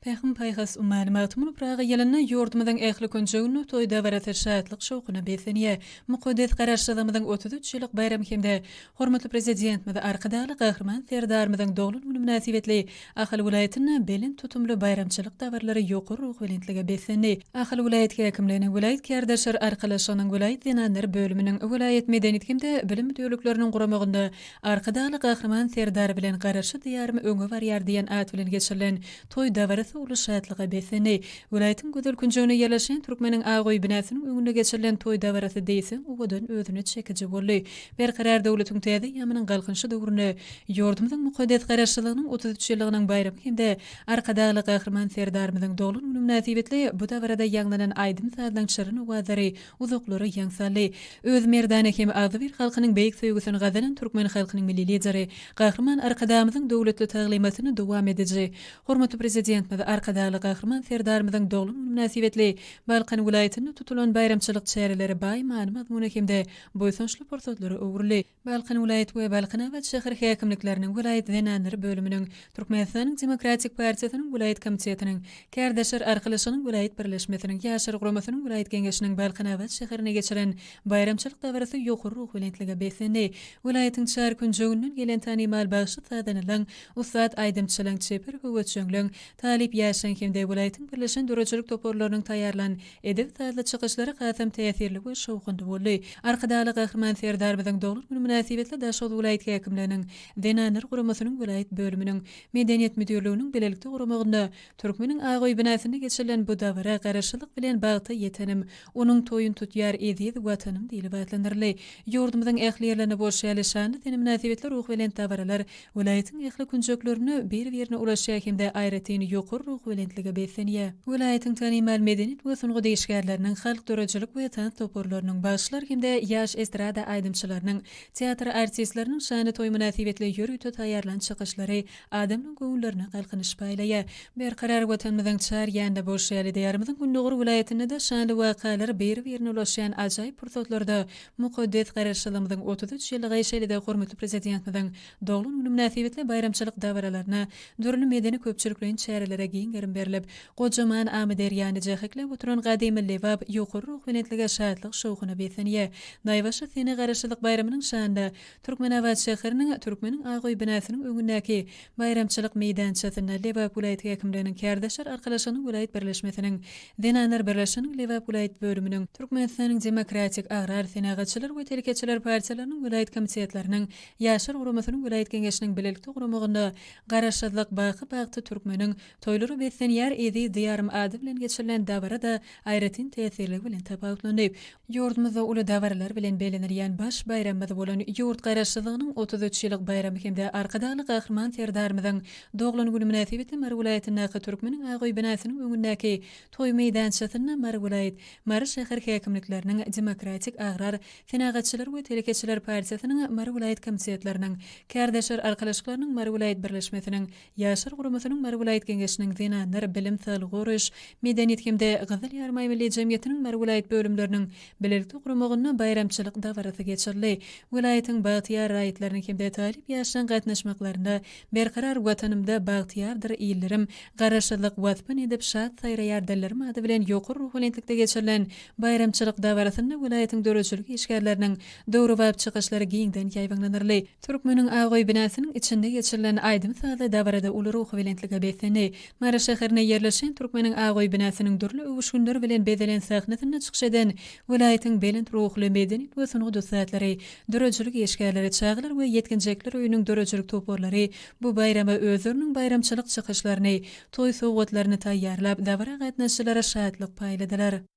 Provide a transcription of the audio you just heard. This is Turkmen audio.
Pähim-paýhas ummany Magtymguly Pyragy ýylynda ýurdumyzyň ähli künjeginde toý dabarasy şatlyk-şowhuna beslenýär. Mukaddes Garaşsyzlygymyzyň 33 ýyllyk baýramy hem-de hormatly Prezidentimiz Arkadagly Gahryman Serdarymyzyň doglan güni mynasybetli Ahal welaýatynda belent tutumly baýramçylyk dabaralary ýokary ruhubelentlige beslendi. Ahal welaýat häkimliginiň, welaýat kärdeşler arkalaşygynyň welaýat zenanlar bölüminiň, welaýat medeniýet hem-de bilim müdirlikleriniň guramagynda Arkadagly Gahryman Serdar bilen Garaşsyz Diýarym öňe barýar diýen at bilen geçirilen toý dabarasy uly şatlyga beslendi. Welaýatyň gözel künjeginde ýerleşen Türkmeniň ak öýi binasynyň öňünde geçirilen toý dabarasy diýseň owadan özüne çekiji boldy. Berkarar döwletiň täze eýýamynyň Galkynyşy döwründe ýurdumyzyň mukaddes Garaşsyzlygynyň 33 ýyllygynyň baýramy hem-de Arkadagly Gahryman Serdarymyzyň doglan güni mynasybetli bu dabarada ýaňlanan aýdym-sazlaryň şirin owazlary uzaklara ýaň saldy. Öz merdana hem agzybir halkynyň beýik söýgüsini gazanan türkmen halkynyň Milli Lideri, Gahryman Arkadagymyzyň döwletli taglymatyny dowam ediji, hormatly Prezidentimiz Arkadagly Gahryman Serdarymyzyň doglan güni mynasybetli Balkan welaýatynda tutulan baýramçylyk çäreleri baý many-mazmuna hem-de buýsançly pursatlara öwrüldi. Balkan welaýat we Balkanabat şäher häkimlikleriniň welaýat zenanlar bölüminiň, Türkmenistanyň Demokratik partiýasynyň welaýat komitetiniň, Kärdeşler arkalaşygynyň welaýat birleşmesiniň, Ýaşlar guramasynyň welaýat geňeşiniň Balkanabat şäherinde geçiren baýramçylyk dabarasy ýokary ruhubelentlige beslendi. Welaýatyň çar künjeginden gelen tanymal bagşy-sazandalaryň, ussat aýdymçylaryň, çeper höwesjeňleň, talyp ýaşlaryň hem-de welaýatyň birleşen döredijilik toparlarynyň taýýarlan Edebi-sazly çykyşlary hasam täsirli we şowhunly boldy. Arkadagly Gahryman Serdarymyzyň doglan güni mynasybetli Daşoguz welaýat häkimliginiň Zenanlar guramasynyň welaýat bölüminiň, Medeniýet müdirliginiň bilelikde guramagynda Türkmeniň ak öýi binasynda geçirilen bu dabara Garaşsyzlyk bilen bagta ýetenim, onuň toýun tutýar eziz Watanym diýlip atlandyryldy. Ýurdumyzyň ähli ýerlerinde bolşy ýaly şanly sene mynasybetli ruhubelent dabaralar Welaýatyň ähli künjeklerinde bir-birine ulaşýar hem-de aýratyn ýokary ruhubelentlige beslenýär. Welaýatyň tanymal medeniýet we sungat işgärleriniň, halk döredijilik we tans toparlarynyň, bagşylar hem-de ýaş estrada aýdymçylarynyň, teatr artistleriniň şanly toý mynasybetli ýörite taýýarlan çykyşlary adamlaryň göwünlerine galkynyş paýlaýar. Berkarar Watanymyzyň çar ýanynda bolşy ýaly, Diýarymyzyň gündogar welaýatynda-da şanly wakalar bir-birine ulaşýan ajaýyp pursatlarda Mukaddes Garaşsyzlygymyzyň 33 ýyllygy, şeýle-de hormatly Prezidentimiziň doglan güni mynasybetli baýramçylyk dabaralaryna, dürli medeni-köpçülikleýin çärelere giň gerim berlip, gojaman Amyderýany jähekläp oturan gadymy Lebap ýokary ruhubelentlige, şatlyk-şowhuna beslenýär. Naýbaşy sene Garaşsyzlyk baýramynyň şanyna Türkmenabat şäheriniň Türkmeniň ak öýi binasynyň öňündäki baýramçylyk meýdançasynda Lebap welaýat häkimliginiň Kärdeşler arkalaşygynyň welaýat birleşmesiniň Zenanlar birleşiginiň Lebap welaýat bölüminiň, Türkmenistanyň Demokratik, Agrar, Senagatçylar we telekeçiler partiýalarynyň welaýat komitetleriniň, Ýaşlar guramasynyň welaýat geňeşiniň bilelikde guramagynda Garaşsyzlyk, baky bagty türkmeniň, toýlara beslenýär eziz Diýarym ady bilen geçirilen dabara-da aýratyn täsirligi bilen tapawutlandy. Ýurdumyzda uly dabaralar bilen bellenilýän baş baýramymyz bolan ýurt Garaşsyzlygynyň 33 ýyllyk baýramy hem-de Arkadagly Gahryman Serdarymyzyň doglan güni mynasybetli Mary welaýatyndaky Türkmeniň ak öýi binasynyň öňündäki toý meýdançasynda Mary welaýat, Mary şäher häkimlikleriniň, Demokratik, Agrar, Senagatçylar we telekeçiler partiýasynyň Mary welaýat komitetleriniň, Kärdeşler arkalaşyklarynyň Mary welaýat birleşmesiniň, Ýaşlar guramasynyň Mary welaýat Geňeşiniň Zenanlar, bilim, saglygy goraýyş, medeniýet hem-de Gyzyl Ýarymaý milli jemgyýetiniň Mary welaýat bölümleriniň bilelikde guramagynda baýramçylyk dabarasy geçirildi. Welaýatyň bagtyýar raýatlarynyň hem-de talyp ýaşlaryň gatnaşmaklarynda Berkarar Watanymda bagtyýardyr illerim, Garaşsyzlyk waspyn edip şat saýraýar dillerim ady bilen ýokary ruhubelentlikde geçirilen baýramçylyk dabarasynda welaýatyň döredijilik işgärleriniň döwrebap çykyşlary giňden ýaýbaňlandyryldy. Türkmeniň ak öýi binasynyň içinde geçirilen aýdym-sazly dabarada uly ruhubelentlige beslendi. Mary şäherinde ýerleşen Türkmeniň ak öýi binasynyň dürli öwüşginler bilen bezelen sahnasynda çykyş eden welaýatyň belent ruhly medeniýet we sungat ussatlary, döredijilik işgärleri, çagalar we ýetginjekler öýüniň döredijilik toparlary bu baýrama özleriniň baýramçylyk çykyşlaryny, toý sowgatlaryny taýýarlap, dabara gatnaşyjylara şatlyk paýladylar.